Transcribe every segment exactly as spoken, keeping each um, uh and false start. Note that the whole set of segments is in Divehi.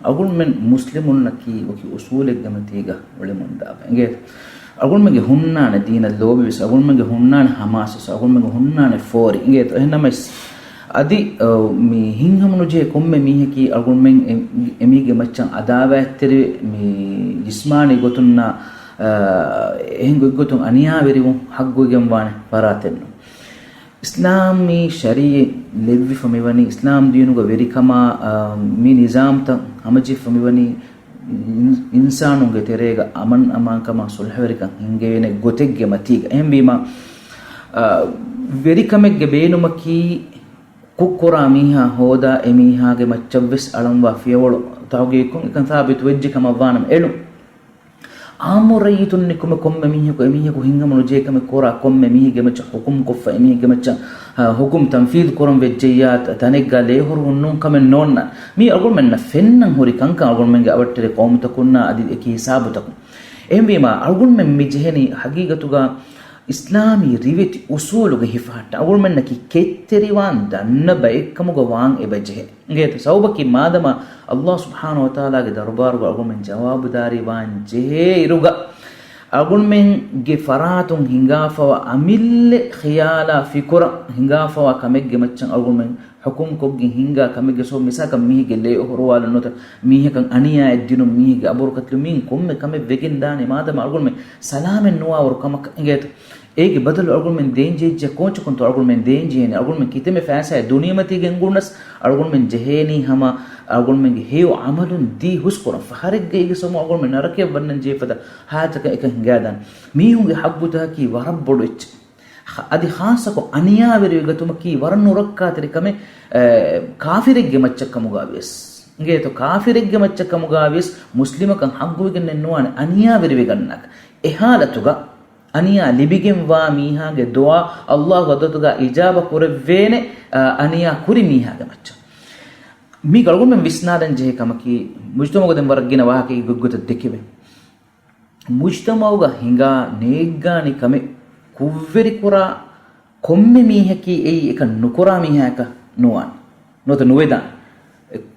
އަޅުގަނޑުމެން މުސްލިމުންނަކީ ވަކި އުސޫލެއްގެ މަތީގަ އުޅެމުންދާ ބައެއް. އިނގޭތަ؟ އަޅުގަނޑުމެންގެ ހުންނާނެ ދީނަށް ލޯބިވެސް، އަޅުގަނޑުމެންގެ ހުންނާނެ ހަމާސްވެސް، އަޅުގަނޑުމެންގެ ހުންނާނެ ފޯރި. އިނގޭތަ؟ އެހެންނަމަވެސް، އަދި، އަ، މި ހިތްހަމަނުޖެހޭ ކޮންމެ މީހަކީ އަޅުގަނޑުމެން އެ-، އެމީހެއްގެ މައްޗަށް އަދާވާތްތެރިވެ، މި ޖިސްމާނީ ގޮތުންނާ، އަ، އެހެން ގޮތްގޮތުން އަނިޔާވެރިވުން ހައްގުވެގެންވާނެ ފަރާތެއް ނޫން. އިސްލާމީ ޝަރީޢަތް ލެއްވިފަ މިވަނީ، އިސްލާމް ދީނުގަ ވެރިކަމާ، އާ، މި ނިޒާމްތައް ހަމަޖެހިފަ މިވަނީ އިން-، އިންސާނުންގެ ތެރޭގަ އަމަން އަމާންކަމާ ސުލްހަވެރިކަން ހިންގެވޭނެ ގޮތެއްގެ މަތީގަ. އެހެންވީމާ، އާ، ވެރިކަމެއްގެ ބޭނުމަކީ ކުށްކުރާ މީހާ ހޯދާ އެމީހާގެ މައްޗަށްވެސް އަޅަންވާ ފިޔަވަޅު ތަހުގީގުކޮށް އެކަން ސާބިތު ވެއްޖެ ކަމަށްވާނަމަ އެޅުން. އާއްމު ރައްޔިތުން ނިކުމެ ކޮންމެ މީހަކު އެމީހަކު ހިތްހަމަނުޖެހޭ ކަމެއް ކުރާ، ކޮންމެ މީހެއްގެ މައްޗަށް ހުކުމް ކޮށްފަ، އެމީހެއްގެ މައްޗަށް، އާ، ހުކުމް ތަންފީޒު ކުރަން ވެއްޖެއްޔާ ތަ-، ތަނެއްގަ ލޭހުރުވުން ނޫން ކަމެއް ނޯންނާނެ. މީ އަޅުގަނޑުމެންނަށް ފެންނަން ހުރި ކަންކަން އަޅުގަނޑުމެންގެ އަވަށްޓެރި ޤައުމުތަކުންނާ އަދި އެކި ހިސާބުތަކުން. އެހެންވީމާ، އަޅުގަނޑުމެން މި ޖެހެނީ ހަގީގަތުގަ އިސްލާމީ ރިވެތި އުސޫލުގެ ހިފަހައްޓަން. އަޅުގަނޑުމެންނަކީ ކެތްތެރިވާން ދަންނަ ބައެއްކަމުގަ ވާން އެބަ ޖެހޭ. އިނގޭތަ؟ ސަބަބަކީ މާދަމާ އައްލާހު ސުބްޙާނަހު ވަތަޢާލާގެ ދަރުބާރުގަ އަޅުގަނޑުމެން ޖަވާބުދާރީ ވާން ޖެހޭ އިރުގަ، އަޅުގަނޑުމެންގެ ފަރާތުން ހިނގާފަވާ އަމިއްލަ ޚިޔާލާ ފިކުރަށް ހިނގާފަވާ ކަމެއްގެ މައްޗަށް އަޅުގަނޑުމެން ޙުކުމްކޮށްގެން ހިނގާ ކަމެއްގެ ސަބަބުން މިސާލަކަށް މީހެއްގެ ލޭ އޮހޮރުވާލުން ނުވަތަ މީހަކަށް އަނިޔާއެއް ދިނުން، މީހެއްގެ އަބުރު ކަތިލުން، މީން ކޮންމެ ކަމެއް ވެގެން ދާނެ މާދަމާ އަޅުގަނޑުމެން ސަލާމަތް ނުވާވަރު ކަމަކަށް އިނގޭތަ؟ އޭގެ ބަދަލު އަޅުގަނޑުމެން ދޭންޖެހިއްޖެ ކޯންޗަކުންތޯ އަޅުގަނޑުމެން ދޭންޖެހޭނެ؟ އަޅުގަނޑުމެން ކިތަންމެ ފައިސާއެއް ދުނިޔެމަތީގަ ގެންގުޅުނަސް އަޅުގަނޑުމެން ޖެހޭނީ ހަމަ އަޅުގަނޑުމެންގެ ހެޔޮ ޢަމަލުން ދީ ހުސްކުރަން. ފަހަރެއްގައިގެ ސަމު އަޅުގަނޑުމެން ނަރަކަޔަށް ވަންނަން ޖެހޭ ފަދަ ހާލަތަކަށް އެކަން ހިނގާދާނެ. މީހުންގެ ހައްގުތަކަކީ ވަރަށް ބޮޑު އެއްޗެއް. އަދި ޚާއްޞަކޮށް އަނިޔާވެރިވެގަތުމަކީ ވަރަށް ނުރައްކާތެރި ކަމެއް، އެ، ކާފިރެއްގެ މައްޗަށް ކަމުގަ ވިޔަސް. އިނގޭތޯ ކާފިރެއްގެ މައްޗަށް ކަމުގަ ވިޔަސް މުސްލިމަކަށް ހައްގުވެގެންނެއް ނުވާނެ އަނިޔާވެރިވެގަންނާކަށް. އެ ހާލަތުގަ އަނިޔާ ލިބިގެންވާ މީހާގެ ދުޢާ އައްލާހު ޙަޟްރަތުގަ އިޖާބަ ކުރެއްވޭނެ، އަ، އަނިޔާ ކުރި މީހާގެ މައްޗަށް. މީ އަޅުގަނޑުމެން ވިސްނާލަން ޖެހޭ ކަމަކީ، މުޖްތަމަޢުގަ ދެން ވަރަށް ގިނަ ވާހަކައެއް ގޮތްގޮތަށް ދެކެވޭ. މުޖްތަމަޢުގަ ހިނގާ ނޭއްގާނި ކަމެއް ކުށްވެރިކުރާ ކޮންމެ މީހަކީ އެއީ އެކަން ނުކުރާ މީހާއަކަށް ނުވާނެ. ނުވަތަ ނުވެދާނެ.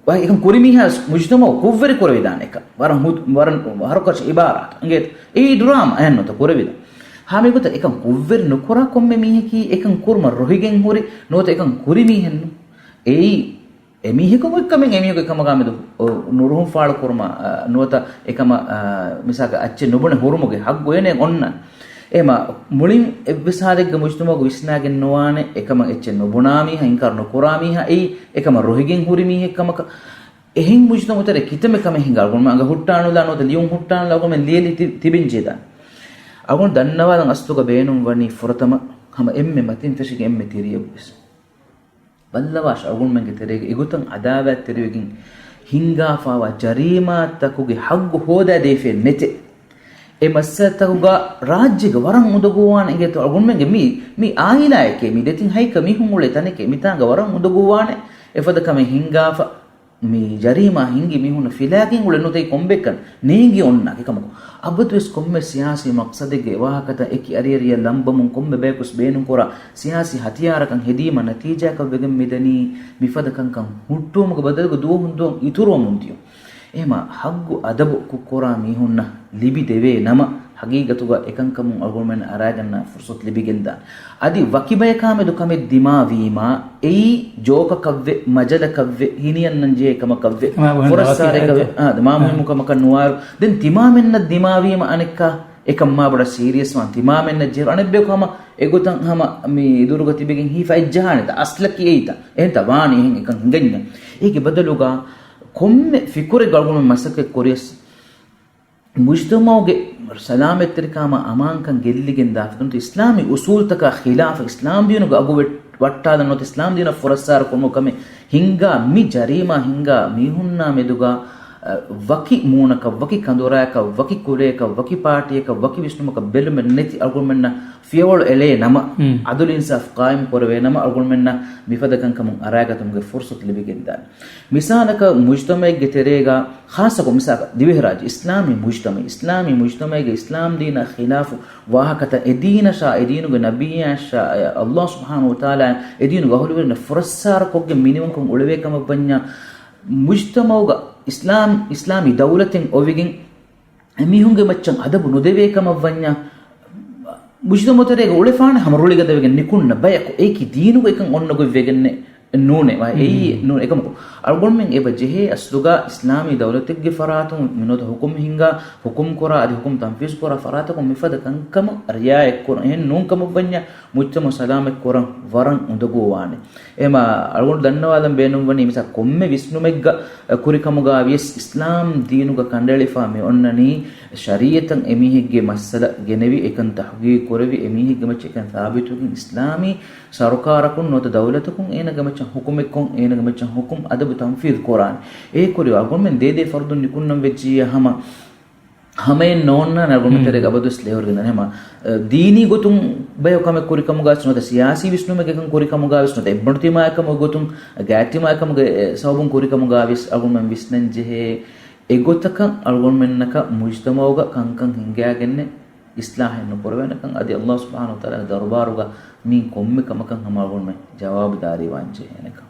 އެ، އެކަން ކުރި މީހާ މުޖްތަމަޢު ކުށްވެރި ކުރެވިދާނެ އެކަން. ވަރަށް ހު-، ވަރަށް ހަރުކަށި އިބާރާތު. އިނގޭތަ؟ އެއީ ޑްރާމާ އެހެން ނުވަތަ ކުރެވިދާނެ. ހަމަ އެގޮތަށް އެކަން ކުށްވެރި ނުކުރާ ކޮންމެ މީހަކީ އެކަން ކުރުމަށް ރޮހިގެން ހުރި، ނުވަތަ އެކަން ކުރި މީހެއް ނޫން. އެއީ އެމީހަކު އޮތް ކަމެއް އެމީހަކު އެކަމަކާމެދު، އޮ، ނުރުހުން ފާޅުކުރުމަށް، އަ، ނުވަތަ އެކަމަށް، އަ، މިސާލަކަށް އައްޗެއް ނުބުނެ ހުރުމުގެ ހައްގު އޭނަ އޮންނަން. އެހެމަ މުޅިން އެއްވެސް ހާލެއްގެ މުޖްތަމަޢުގަ ވިސްނާގެން ނުވާނެ، އެކަމަށް އެއްޗެއް ނުބުނާ މީހާ، އިންކާރު ނުކުރާ މީހާ، އެއީ އެކަމަށް ރޮހިގެން ހުރި މީހެއް ކަމަކަށް. އެހެން މުޖްތަމަޢުތެރޭ ކިތަންމެ ކަމެއް ހިނގާ އަޅުގަނޑުމެން އަނގަ ހުއްޓާނުލާ ނުވަތަ ލިޔުން ހުއްޓާނުލާ އަޅުގަނޑުމެން ލިޔެލި ތި-، ތިބެން ޖެހިދާނެ. އަޅުގަނޑު ދަންނަވާލަން އަސްލުގަ ބޭނުން ވަނީ ފުރަތަމަ ހަމަ އެންމެ މަތިން ފެށިގެން އެންމެ ތިރިއަށްވެސް. ބައްލަވާށި އަޅުގަނޑުމެންގެ ތެރޭގަ އެގޮތަށް އަދާވާތްތެރިވެގެން ހިންގާފާވާ ޖަރީމާތަކުގެ ހައްގު ހޯދާ ދޭފައެއް ނެތޭ. އެ މައްސަލަތަކުގަ ރާއްޖޭގަ ވަރަށް އުނދަގޫވާނެ އިނގޭތޯ އަޅުގަނޑުމެންގެ މި، މި އާއިލާއެކޭ، މި ދެތިން ހަތްކަ މީހުން އުޅޭ ތަނެކޭ، މިތާނގަ ވަރަށް އުނދަގޫވާނެ އެފަދަ ކަމެއް ހިންގާފަ. މި ޖަރީމާ ހިންގި މީހުންނަށް ފިލާގެން އުޅެ ނުތައި ކޮންބެއްކަން ނޭނގި އޮންނާ އެކަމަކު، އަބަދުވެސް ކޮންމެ ސިޔާސީ މަޤްޞަދެއްގެ ވާހަކަތައް އެކި އަރިއަރިއަށް ލަންބަމުން ކޮންމެ ބަޔަކުވެސް ބޭނުންކުރާ ސިޔާސީ ހަތިޔާރަކަށް ހެދީމަ ނަތީޖާއަކަށް ވެގެން މިދަނީ މިފަދަ ކަންކަން ހުއްޓުވުމުގެ ބަދަލުގަ ދުވަހުން ދުވަހަށް އިތުރުވަމުން ދިޔުން. އެހެމަ ހައްގު އަދަބު ކުށްކުރާ މީހުންނަށް ލިބިދެވޭ ނަމަ، ހަގީގަތުގަ އެކަންކަމުން އަޅުގަނޑުމެން އަރާގަންނަ ފުރުސަތު ލިބިގެންދާނެ. އަދި ވަކި ބަޔަކާމެދު ކަމެއް ދިމާވީމާ، އެއީ ޖޯކަކަށްވެ، މަޖަލަކަށްވެ، ހިނިއަންނަންޖެހޭ ކަމަކަށްވެ، މާ ބުނަން ފުރައްސާރައިގަ، އާ، މާ މުހިއްމު ކަމަކަށް ނުވާއިރު، ދެން ތިމާމެންނަށް ދިމާވީމަ އަނެއްކާ އެކަން މާ ބޮޑަށް ސީރިއަސްވާން. ތިމާމެންނަށް ޖެހި އަނެއްބަޔަކު ހަމަ އެގޮތަށް ހަމަ މި ދުރުގަ ތިބެގެން ހިފައެއް ޖަހާނެތަ؟ އަސްލަކީ އެއީތަ؟ އެހެންތަ ވާނީ އެހެން އެކަން ހިނގަންޏާ. އޭގެ ބަދަލުގަ ކޮންމެ ފިކުރެއް އަޅުގަނޑުމެން މަސައްކަތް ކުރިޔަސް، މުޖްތަމަޢުގެ ސަލާމަތްތެރިކަމާ އަމާންކަން ގެއްލިގެން ދާފަ ނުވަތަ އިސްލާމީ އުސޫލުތަކާ ޚިލާފަށް، އިސްލާމް ދީނުގެ އަގު ވެ-، ވައްޓާލަން ނުވަތަ އިސްލާމް ދީނަށް ފުރައްސާރަ ކުރުމުގެ ކަމެއް ހިންގާ މި ޖަރީމާ ހިންގާ މީހުންނާ މެދުގަ، އަ، ވަކި މޫނަކަށް، ވަކި ކަނދުރާއަކަށް، ވަކި ކުލަޔަކަށް، ވަކި ޕާޓީއަކަށް، ވަކި ވިސްނުމަކަށް ބެލުމެއް ނެތި އަޅުގަނޑުމެންނަށް ފިޔަވަޅު އެޅޭ ނަމަ، މް. އަދުލު އިންސާފު ޤާއިމު ކުރެވޭ ނަމަ، އަޅުގަނޑުމެންނަށް މިފަދަ ކަންކަމުން އަރާގަތުމުގެ ފުރުސަތު ލިބިގެންދާނެ. މިސާލަކަށް، މުޖްތަމަޢެއްގެ ތެރޭގަ، ޚާއްޞަކޮށް މިސާލަކަށް، ދިވެހިރާއްޖެ، އިސްލާމީ މުޖްތަމަޢެއް، އިސްލާމީ މުޖްތަމަޢެއްގެ އިސްލާމް ދީނާ ޚިލާފު ވާހަކަތައް، އެދީނަށާ، އެދީނުގެ ނަބިއްޔާއަށާ، އައްލާހު ސުބްޙާނަހު ވަތަޢާލާ، އެދީނުގެ އަހުލުވެރިންނަށް ފުރައްސާރަކޮށްގެން މިނިވަންކަން އުޅެވޭ ކަމަށްވަންޏާ، މުޖްތަމަޢުގަ އިސްލާމް، އިސްލާމީ ދައުލަތެއް އޮވިގެން އެމީހުންގެ މައްޗަށް އަދަބު ނުދެވޭ ކަމަށް ވަންޏާ، މުޖްތަމަޢުތެރޭގަ އުޅެފާނެ ހަމަ ރުޅިގަދަވެގެން ނިކުންނަ ބަޔަކު، އެއީކީ ދީނުގަ އެކަން އޮންނަ ގޮތް ވެގެންނެއް ނޫނޭ. އެއީ ނޫން. އެކަމަކު، އަޅުގަނޑުމެން އެބަ ޖެހޭ އަސްލުގަ އިސްލާމީ ދައުލަތެއްގެ ފަރާތުން މިނުވަތަ ހުކުމް ހިންގާ، ހުކުމް ކުރާ، އަދި ހުކުމް ތަންފީޒު ކުރާ ފަރާތަކުން މިފަދަ ކަންކަމަށް ރިޢާޔަތް ކުރުން. އެހެން ނޫން ކަމަށް ވަންޏާ، މުޖްތަމަޢު ސަލާމަތް ކުރަން ވަރަށް އުނދަގޫވާނެ. އެހެމަ އަޅުގަނޑު ދަންނަވާލަން ބޭނުންވަނީ، މިސާ ކޮންމެ ވިސްނުމެއްގަ ކުރިކަމުގަ ވިޔަސް، އިސްލާމް ދީނުގަ ކަނޑައެޅިފާ މި އޮންނަނީ، ޝަރީޢަތަށް އެމީހެއްގެ މައްސަލަ ގެނެވި، އެކަން ތަޙްޤީޤު ކުރެވި، އެމީހެއްގެ މައްޗަށް އެކަން ސާބިތުވެގެން، އިސްލާމީ ސަރުކާރަކުން ނުވަތަ ދައުލަތަކުން އޭނަގެ މައްޗަށް ހުކުމެއްކޮށް، އޭނަގެ މައްޗަށް ހުކުމް އަދަބު ތަންފީޒު ކުރާނެ. އެ ކުރި އަޅުގަނޑުމެން ދޭދޭ ފަރުދުން ނިކުންނަން ވެއްޖިއްޔާ ހަމަ ހަމައެއް ނޯންނާނެ އަޅުގަނޑުމެން ތެރޭގަ އަބަދުވެސް ލޭހުރެގެން ދާނެ. ހަމަ، އަ، ދީނީ ގޮތުން ބަޔަކު ކަމެއް ކުރިކަމުގަ ވެސް ނުވަތަ ސިޔާސީ ވިސްނުމެއްގެ ކަން ކުރިކަމުގަ ވެސް ނުވަތަ އިޖްތިމާޢީ ކަމުގެ ގޮތުން، އިޖްތިމާޢީ ކަމުގެ، އެ، ސަބަބުން ކުރިކަމުގަ ވެސް އަޅުގަނޑުމެން ވިސްނަން ޖެހޭ. އެގޮތަކަށް އަޅުގަނޑުމެންނަކަށް މުޖްތަމަޢުގަ ކަންކަން ހިންގާގެންނެއް އިސްލާހެއް ނުކުރެވޭނެކަން އަދި ﷲ ސުބްޙާނަހޫ ވަތަޢާލާގެ ދަރުބާރުގަ މިއިން ކޮންމެ ކަމަކަށް ހަމަ އަޅުގަނޑުމެން ޖަވާބުދާރީވާން ޖެހޭނެކަން.